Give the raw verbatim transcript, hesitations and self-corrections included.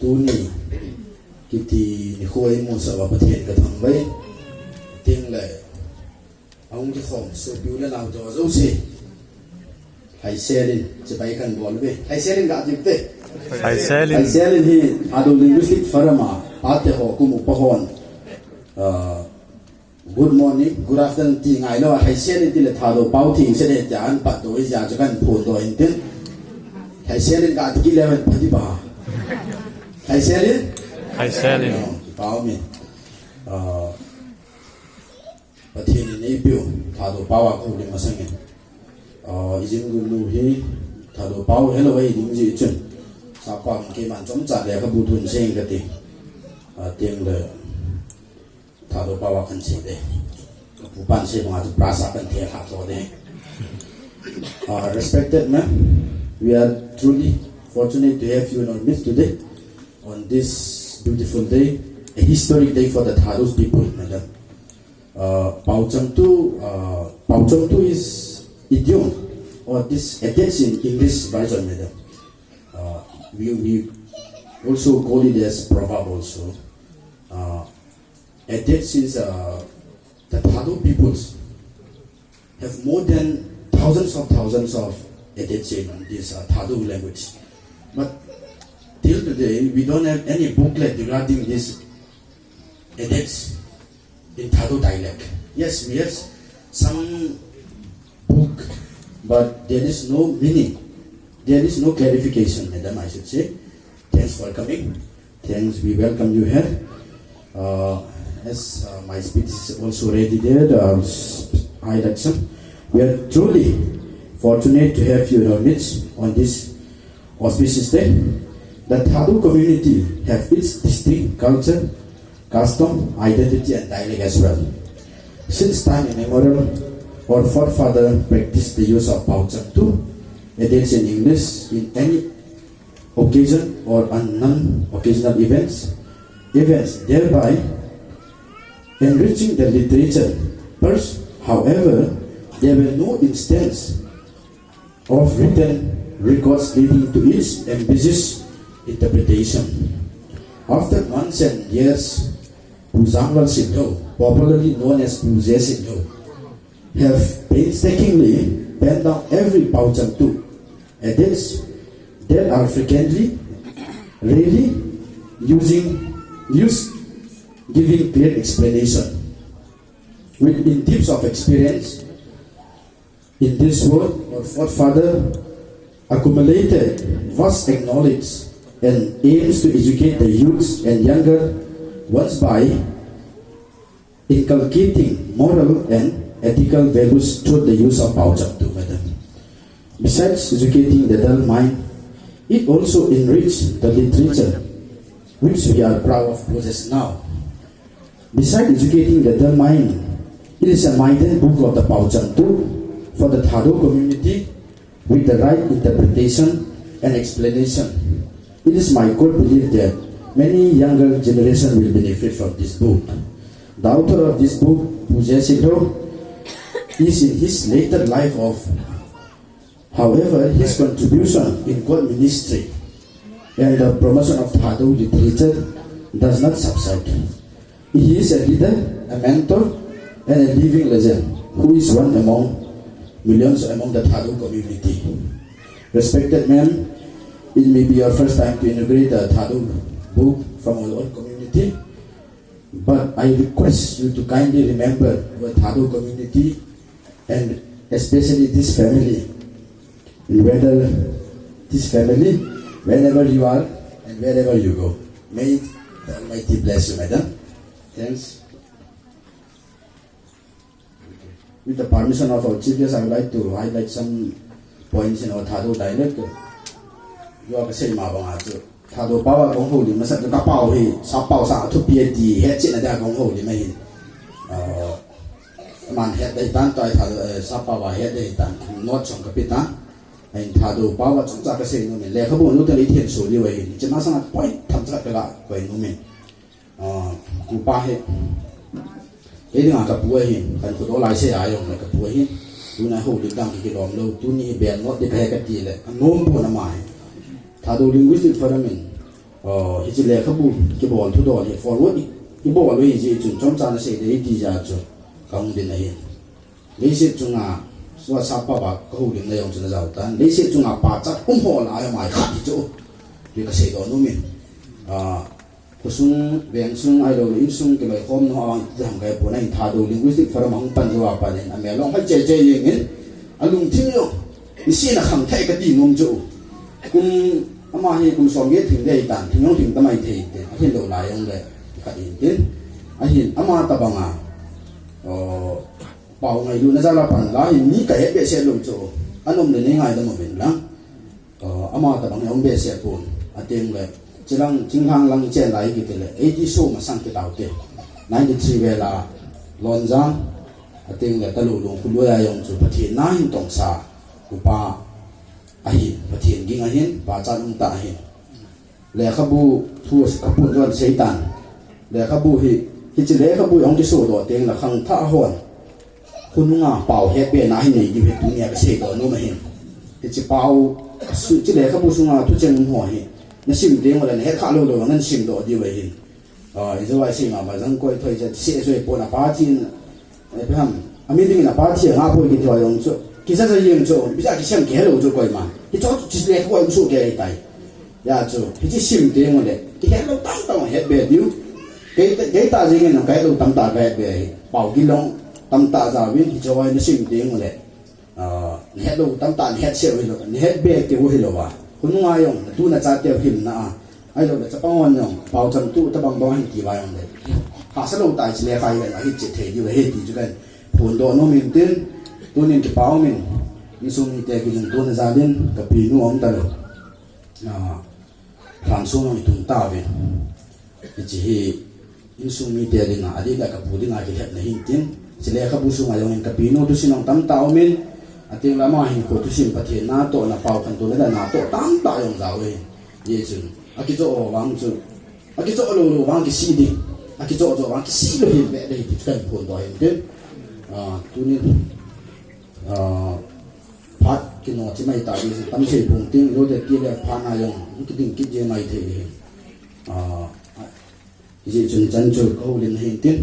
Tuni kiti nikho imusah uva Pathen kathangvah e. Tin le, ahung kikhom sopi u le nao jouse, haiselin chibai kahin bol uve. Haiselin gati uvin te. Haiselin. Haiselin hi Thadou Linguistic Forum a pate ho, kum upa hon, ah, good morning, good afternoon ti ngailou a, haiselin tile Thadou pao thengse ding tia ahin patdoh jeh a chu kahin phondoh in tin. Haiselin gati kit leu hen pha ding ba. Haiselin? Haiselin. Oh, kipah umin. Ah, Pathen in eipeh u Thadou pao a kahoulim masangin, ah, ijing gunu hi Thadou pao helou ahi ding jeh chun, sap pao in keiman chomcha lekhabu thu hin sei inge kati. Ah, tin le, Thadou pao a kahin sei ding. Kapupan sei banga chu brush a kahin thei lha lou ding. Uh, respected ma'am, we are truly fortunate to have you in our midst today on this beautiful day, a historic day for the Thadou people, madam. Uh, Paochangtu, uh, Paochangtu is idiom, or this adage in English version, madam. Uh, we, we also call it as proverb also. Uh, adage is, uh, the Thadou peoples have more than thousands of thousands of adage in this, uh, Thadou language. But till today, we don't have any booklet regarding this adage in Thadou dialect. Yes, we have some book, but there is no meaning. There is no clarification, madam, I should say. Thanks for coming. Thanks, we welcome you here. Uh, as, uh, my speech is also ready there, uh, s-, highlight some. We are truly fortunate to have you in our midst on this auspicious day. The Thadou community have its distinct culture, custom, identity and dialect as well. Since time immemorial, our forefather practiced the use of Paochangtu, adage in English, in any occasion or on non-occasional events, events, thereby enriching the literature. First, however, there were no instance of written records leading to its ambiguous interpretation. After months and years, Pu Janglal Shinlhou, popularly known as Pu J Shinlhou, have painstakingly penned down every Paochangtu adage that are frequently, rarely using, use, giving clear explanation. With in depths of experience in this world, our forefather accumulated vast knowledge and aims to educate the youths and younger ones by inculcating moral and ethical values through the use of Paochangtu, madam. Besides educating the dull mind, it also enriched the literature which we are proud of possess now. Besides educating the dull mind, it is a maiden book of the Paochangtu for the Thadou community with the right interpretation and explanation. It is my good belief that many younger generation will benefit from this book. The author of this book, Pu J Shinlhou, is in his later life of However, his contribution in God ministry and the promotion of Thadou literature does not subside. He is a leader, a mentor, and a living legend who is one among millions among the Thadou community. Respected ma'am, it may be your first time to inaugurate a Thadou book from our own community. But I request you to kindly remember our Thadou community and especially this family. And whether this family, wherever you are and wherever you go, may the Almighty bless you, madam. Thanks. With the permission of our chief guest, I would like to highlight some points in our Thadou dialect. Tua kasei ma banga chu Thadou pao a kahung houlim masat chu kapao hi, sap pao sang a thupi ahi ti hetchetna dia kahung houlim ahin. Ah, aman het dei tan tua hi Thadou, eh, sap pao a het dei tan, note jong kape tan. Ahin Thadou pao a chomcha kasei nom in, lekhabu nu te le ithen so diu ahin, hiche masang a point themcha kaga koi nom in. Ah, upa hi, kei dinga kapu ahi, kahin khudoh lai sei a jong le kapu ahi, tuna houlim dang kikilom lou, tuni hi bel not ding kahi kati le, anom pon ama hi. Thadou Linguistic Forum in, Hiche lekhabu kibol thudol hi forward ibol u hijeh chun chomcha nasei ding ti jeh chun kahung ding ahi. Leiset chunga WhatsApp pa ba kahoulimna jong chu najao tan. Leiset chunga pachat um ho lah a amai khat hi chu. Hi kasei doh nom in. Khosung, vengsung, ahilouleh insung kiloikhomna ho a jam kahi pon, ahin Thadou Linguistic Forum ahung pan jou a pat in amel long hoi cheh cheh jeng in, alungthim jong niseh a khangthah e kati nom chu. Kum, ama hi kum somget thing ding ahitan, thing jong thing tamai thei te, ahin lou lai jong le khat in tin. Ahin ama tabanga pao ngailutna jal a pan la hin mi kahet behseh lou chu. Anom le nei ngaidam uvin lang. Ama tabang hi aum behseh pon. Ateng le, chilang, chinglhang lang chen lai kiti le, eighty sung masang kitaute. Ninety three vel a Lonjang, ateng le Talulong khului a jong chu Pathen na hin tongsa upa ahin, Pathen ging ahin, pachat um tah ahin. Lekhabu thu kapun jon seitan. Lekhabu hi, hiche lekhabu jong kisodoh teng le khangthah hon khonunga pao hetbehna ahin nei diu hi tunia kasei doh nom ahin. Hiche pao, hiche lekhabu sunga thucheng um ho hi nasim teng ule nahet kha lou lou nahin simdoh diu ahin. Ijou a isei mama jangkoi thoi jat seh joi pon a Pathen, Abraham, ami dingin a Pathen nga poi kiti ho jong chu, kijaja jeng chu, ipi jeh a kisem kihelou chu koiman. Hiche chu lekhabu a um soh kei tai. Hijeh chun, hiche sim teng ule, ihetlou tamtah hetbe diu. Kei, kei tah jengin kahetlou tamtah kahetbe hi. Pao gilong tamtah jaovin, hiche ho nasim teng ule nahetlou tamtah nahet seh u hilou, nahetbe keu hilou a, khonunga jong natu nachateu himna a, ahilouleh chapang hon jong paocham tu tabang bang hin kiva jong le, hahsa lou tai, hiche lekha hi ahi che thei diu ahi ti chu kahin phondoh nom in tin. Tunin kipa umin, insung mite kilungtona jal in kapinu aum talou. Lhansong jong itung tauvin. Hiche hi insung mite dinga, adeh le kapu dinga kilhepna hin tin. Hiche lekhabu sunga jong in kapinu thusim jong tamtah umin, ateng le ama hinkho thusim, Pathen natohna, pao khantouna le natoh tamtah jong jao ahin. Hijeh chun akichoh vang chu, akichoh lou lou vang kisih ding, akichoh choh vang kisih lou hin be ding ti chu kahin phondoh hin tin. Tunin phat kinoh chimai ta ding, tam sei pung tin, lo de ti le phat na jong kiding kit jeng mai thei ding. Hijeh chun chan chu kahoulim ahin tin.